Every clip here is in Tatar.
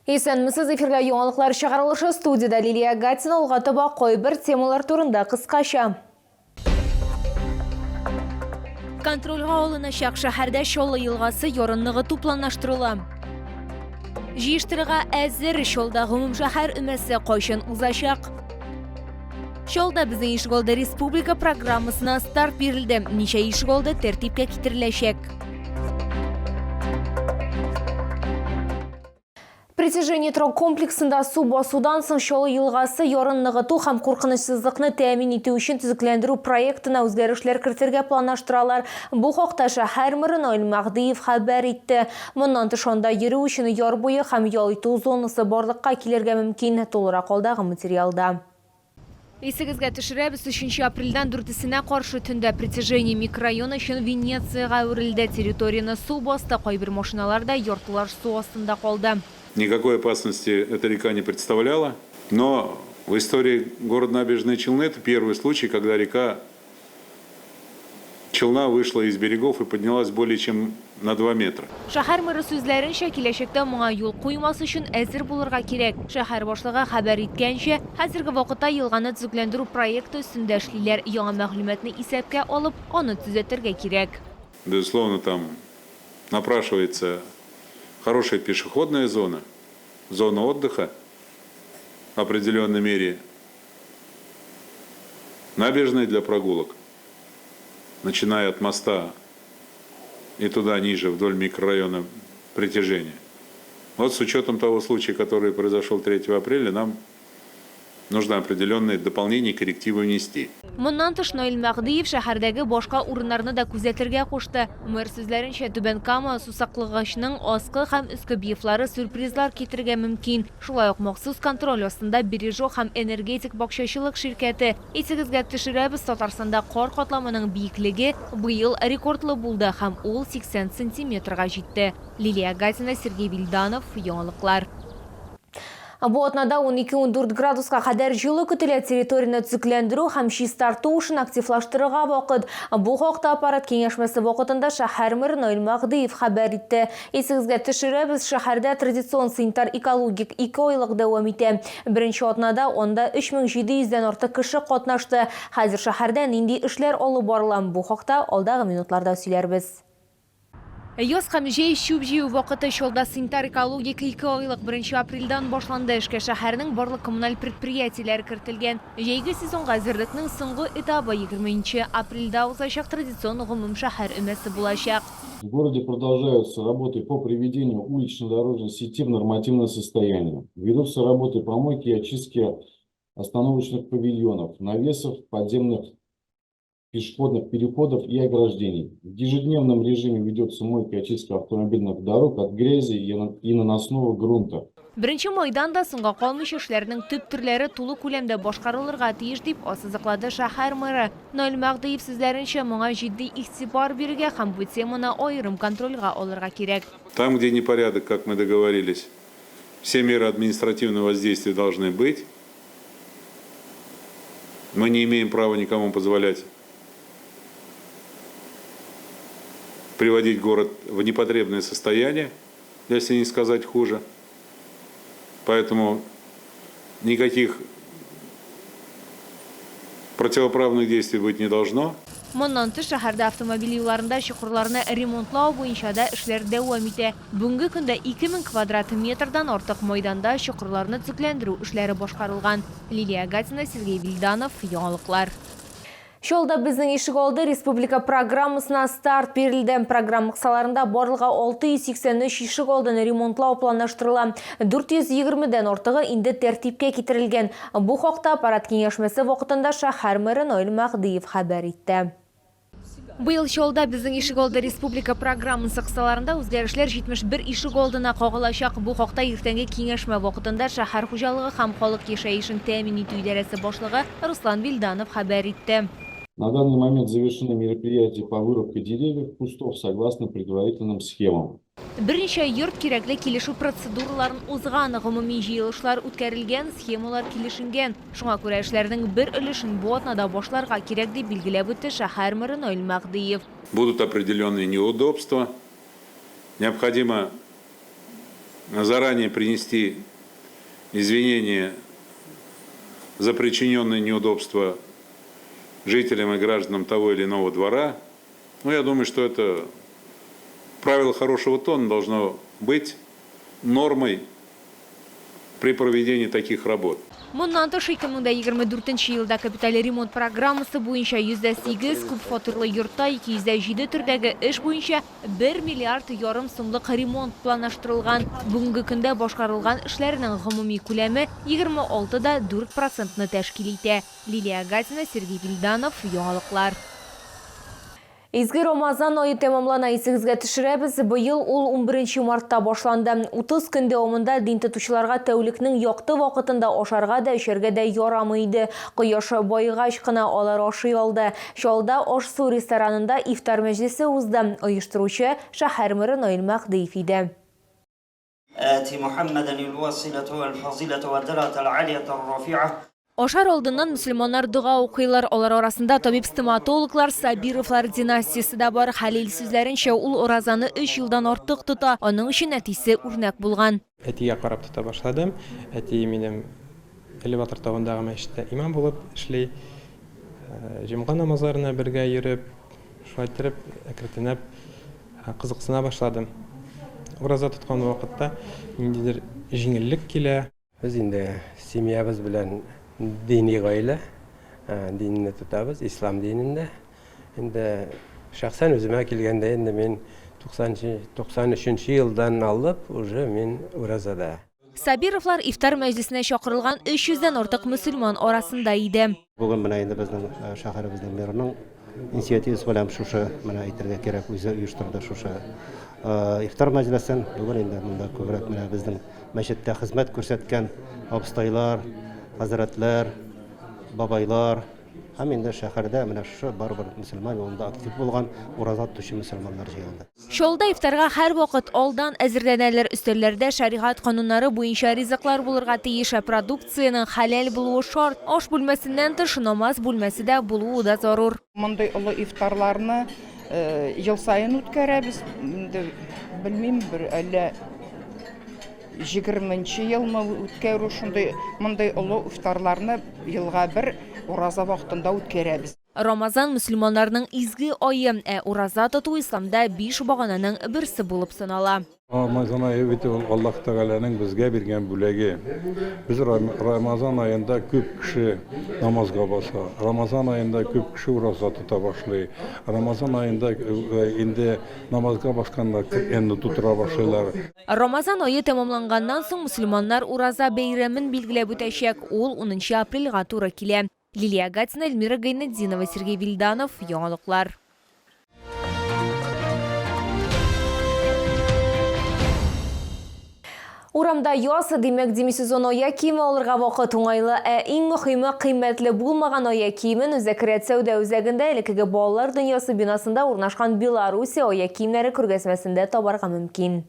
Исәнмесез, эфирда яңалыклар чыгарылышы, студиядә Лилия Гатина. Алга таба кайбер темалар турында кыскача. Контрольгә алыначак шәһәрдә Чаллы елгасы ярын ныгыту планлаштырыла. Җыештырырга әзер Чаллыда гомумшәһәр өмәсе кайчан узачак? Чаллыда Безнең ишегалды республика программасына старт бирелде. Ничә ишегалды тәртипкә китереләчәк? Притяжение торак комплексында су басудан соң Чаллы елгасы ярын ныгыту һәм куркынычсызлыкны тәэмин итү өчен төзекләндерү проектына үзгәрешләр кертергә планлаштыралар. Бу хакта шәһәр мэры Наил Мәһдиев хәбәр итте. Моннан тыш анда йөрү өчен яр буе һәм ял итү зонасы барлыкка килергә мөмкин. Тулырак алдагы материалда. Исегезгә төшерәбез, өченче апрельдән дүртесенә каршы төндә Притяжение микрорайоны чын Венециягә әверелде. Территорияне су басты, кайбер машиналар да яртылаш су астында калды. Никакой опасности эта река не представляла, но в истории города Набережные Челны это первый случай, когда река Челна вышла из берегов и поднялась более чем на 2 метра. Шәһәр мэры сүзләренчә, киләчәктә моңа юл куймас өчен әзер булырга кирәк. Шәһәр башлыгы хәбәр иткәнчә, хәзерге вакытта елганы төзекләндерү проекты өстендә эшлиләр. Яңа мәгълүматны исәпкә алып, аны төзәтергә кирәк. Безусловно, там напрашивается хорошая пешеходная зона, зона отдыха в определенной мере. Набережная для прогулок, начиная от моста и туда ниже, вдоль микрорайона Притяжения. Вот с учетом того случая, который произошел 3 апреля, нам нужно определенные дополнения, коррективы внести. Моннан тыш, Наил Мәһдиев шәһәрдәге башка урыннарны да күзәтергә кушты. Мэр сүзләренчә, Түбән Кама сусаклагычының аскы һәм өске бьефлары сюрпризлар китерергә мөмкин. Шулай ук махсус контроль астында Бережок һәм Энергетик бакчачылык ширкәте. Исегезгә төшерәбез, Татарстанда кар катламының биеклеге быел рекордлы булды һәм ул 80 сантиметрга җитте. Лилия Гатина, Сергей Вильданов, Яңалыклар. Бу атнада 12-14 градуска кадәр җылы көтелә. Территорияне төзекләндерү һәм чистарту эшен активлаштырырга вакыт. Бу хакта аппарат киңәшмәсе вакытында шәһәр мэры Наил Мәһдиев хәбәр итте. Исегезгә төшерәбез, шәһәрдә традицион санитар-экологик икеайлык дәвам итә. Беренче атнада анда 3700 дән артык кеше катнашты. Хәзер шәһәрдә нинди эшләр алып барыла? Бу хакта алдагы минутларда сөйләрбез. Яз һәм җәй чүп җыю вакыты Чаллыда санитар-экологик икеайлык беренче апрельдән башланды. Эшкә шәһәрнең барлык коммуналь предприятиеләре кертелгән. Җәйге сезонга әзерлекнең соңгы этабы 20 нче апрельдә узачак традицион гомумшәһәр өмәсе булачак. В городе продолжаются работы по приведению улично-дорожной сети в нормативное состояние. Ведутся работы по мойке и очистке остановочных павильонов, навесов, подземных пешеходных переходов и ограждений. В ежедневном режиме ведется мойка и очистка автомобильных дорог от грязи и наносного грунта. Беренче майдан да соңга калмыйча эшләрнең төп төрләре тулы күләмдә башкарылырга тиеш, дип ассызыклады шәһәр мэры. Наил Мәһдиев сүзләренчә, моңа җитди игътибар бирергә һәм бу теманы аерым контрольгә алырга кирәк. Там, где непорядок, как мы договорились, все меры административного воздействия должны быть. Мы не имеем права никому позволять приводить город в непотребное состояние, если не сказать хуже. Поэтому никаких противоправных действий быть не должно. Моннан тыш, шәһәрдә автомобиль юлларында чокырларны ремонтлау буенча да эшләр дәвам итә. Бүгенге көндә 2000 квадрат метрдан артык майданда чокырларны төзекләндерү эшләре башкарылган. Лилия Гатина, Сергей Вильданов, Яңалыклар. Чаллыда Безнең ишегалды республика программасына старт бирелде. Программа кысаларында барлыгы 683 ишегалдын ремонтлау планлаштырыла. 420 дән артыгы инде тәртипкә китерелгән. Бу хакта аппарат киңәшмәсе вакытында шәһәр мэры Наил Мәһдиев хәбәр итте. Быел Чаллыда Безнең ишегалды республика программасы кысаларында үзгәрешләр 71 ишегалдына кагылачак. Бу хакта иртәнге киңәшмә вакытында шәһәр хуҗалыгы һәм халык яшәешен тәэмин итү идарәсе башлыгы Руслан Вильданов хәбәр итте. На данный момент завершены мероприятия по вырубке деревьев, кустов согласно предварительным схемам. Берничә йорт кирәкле килешү процедураларын узган, гомуми җыелышлар үткәрелгән, схемалар килешенгән. Шуңа күрә эшләрнең бер өлешен бу атнада башларга кирәк, дип билгеләп үтте шәһәр мэры Наил Мәһдиев. Будут определенные неудобства. Необходимо заранее принести извинения за причиненные неудобства жителям и гражданам того или иного двора. Ну, я думаю, что это правило хорошего тона должно быть нормой при проведении таких работ. Моннан тыш, 2024 елда капиталь ремонт программасы буенча 108 күп фатирлы йортта 207 төрдәге эш буенча 1 миллиард ярым сумлык ремонт планлаштырылган. Бүгенге көндә башкарылган эшләрнең гомуми күләме 26,4 процентны тәшкил итә. Лилия Гатина, Сергей Вильданов, Яңалыклар. Изге Рамазан ае тәмамлана, исегезгә төшерәбез, быел ул унберенче мартта башланды. 30 көн дәвамында дин тотучыларга тәүлекнең якты вакытында ашарга да, эчәргә дә ярамый иде. Кояш баегач кына алар ашый алды. Чаллыда Аш-су ресторанында ифтар мәҗлесе узды. Оештыручы, шәһәр мэры Наил Мәһдиев иде. Ати Мухаммадан ил-василата вәл-фазилата вә дәрәҗәтәл алиятәр рафиа. Ашар алдыннан мөселманнар дога укыйлар. Алар арасында табиб-стоматологлар, Сабировлар династиясе дә бар. Хәлил сүзләренчә, ул уразаны өч елдан артык тота. Аның өчен әтисе үрнәк булган. Әтигә карап тота башладым. Әти минем Элеватор тавындагы мәчеттә имам булып эшли. Җомга намазларына бергә йөреп, шулай иттереп, әкрәтенәп Кызыксына башладым. Ураза тоткан вакытта ниндидер җиңеллек килә. Без инде семьябыз белән дини гаилә, динне тотабыз, ислам динендә. Инде шәхсән үземә килгәндә инде мин 93 нче елдан алып уже мин уразада. Сабировлар ифтар мәҗлесенә чакырылган 300 дән артык мөселман арасында иде. Бүген менә инде безнең шәһәребезнең мэрының инициативасы белән шушы, менә әйтергә кирәк, үзе оештырды шушы ифтар мәҗлесен. Бүген инде монда күбрәк менә безнең мәчеттә хезмәт күрсәткән абыстайлар, хәзрәтләр, бабайлар һәм инде шәһәрдә менә шушы барыбер мөселман юлында актив булган, ураза тотучы мөселманнар җыелды. Чаллыда ифтарга һәрвакыт алдан әзерләнәләр. Өстәлләрдә шәригать кануннары буенча ризыклар булырга тиеш, ә продукциянең хәләл булуы шарт. Аш бүлмәсеннән тыш, намаз бүлмәсе дә булуы да зарур. Мондый олы ифтарларны ел саен үткәрәбез. Инде белмим, бер әллә егерменче елмы үткәрү шундый мондый олы ифтарларны елга бер ураза вакытында үткәрәбез. Рамазан, мөселманнарның изге ае, ә ураза тоту исламда биш багананың берсе булып санала. Рамазан ае бит ул Аллаһ Тәгаләнең безгә биргән бүләге. Без Рамазан аенда күп кеше намазга баса, Рамазан аенда күп кеше ураза тота башлый, Рамазан аенда инде намазга басканнар Коръәнне тутыра башлыйлар. Рамазан ае тәмамланганнан соң мөселманнар Ураза бәйрәмен билгеләп үтәчәк, ул унынчы апрельгә туры килә. Лилия Гатина, Эльмира Гайнетдинова, Сергей Вильданов, Яңалыклар. Урамда яз, димәк, демисезон аяк киеме алырга вакыт уңайлы, ә иң мөхиме, кыйммәтле булмаган аяк киемен Үзәк рәт сәүдә үзәгендә элеккеге Балалар дөньясы бинасында урнашкан Белоруссия аяк киемнәре күргәзмәсендә табарга мөмкин.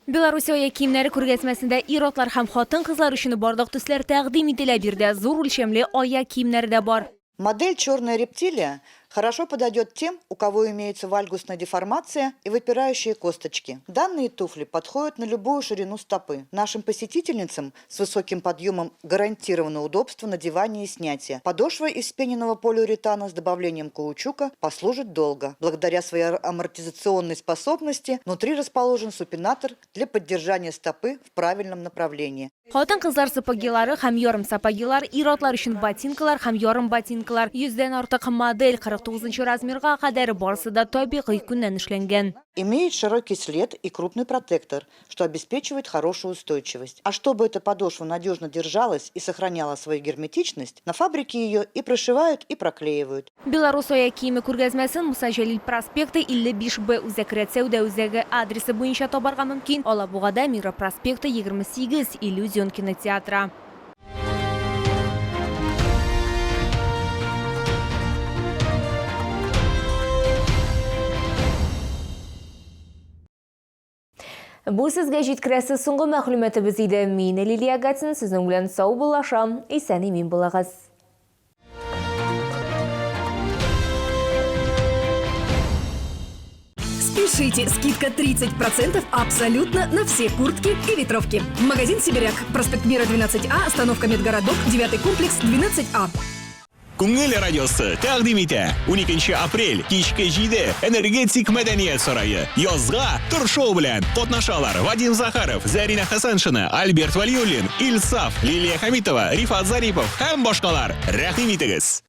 Белоруссия аяк киемнәре күргәзмәсендә ир-атлар һәм хатын-кызлар өчен барлык төсләр тәкъдим ителә. Биредә зур үлчәмле аяк киемнәре дә бар. Модель Черная рептилия хорошо подойдет тем, у кого имеется вальгусная деформация и выпирающие косточки. Данные туфли подходят на любую ширину стопы. Нашим посетительницам с высоким подъемом гарантировано удобство надевания и снятия. Подошва из пененного полиуретана с добавлением каучука послужит долго. Благодаря своей амортизационной способности внутри расположен супинатор для поддержания стопы в правильном направлении. Хатын-кызлар сапогилары һәм ярым сапогилар, ир-атлар өчен ботинкалар һәм ярым ботинкалар. Йөздән артык модель, 49 нчы размерга кадәр, барысы да табигый күннән эшләнгән. Имеет широкий след и крупный протектор, что обеспечивает хорошую устойчивость. А чтобы эта подошва надежно держалась и сохраняла свою герметичность, на фабрике ее и прошивают, и проклеивают. Белорус аяк киеме күргәзмәсен Муса Җәлил проспекты, 55 Б Үзәк рәт сәүдә үзәге адресы буенча табарга мөмкин, Алабугада Мира проспекты, 28, Иллюзион кинотеатры. Бу сезгә җиткерәсе соңгы мәгълүматыбыз иде. Мин Лилия Гатин сезнең белән саубуллашам. Исән-имин булыгыз. Спешите, скидка 30% абсолютно на все куртки и ветровки. Магазин «Сибиряк», проспект Мира 12А, остановка Медгородок, 9 комплекс 12А. Күңел радиосы тәкъдим итә. 12 апрель, кичке 7, Энергетик мәдәният сарае. Язга торшоу белән катнашалар Вадим Захаров, Зәринә Хәсәншина, Альберт Валиуллин, Илсаф, Лилия Хәмитова, Рифат Зарипов һәм башкалар. Рәхим итегез!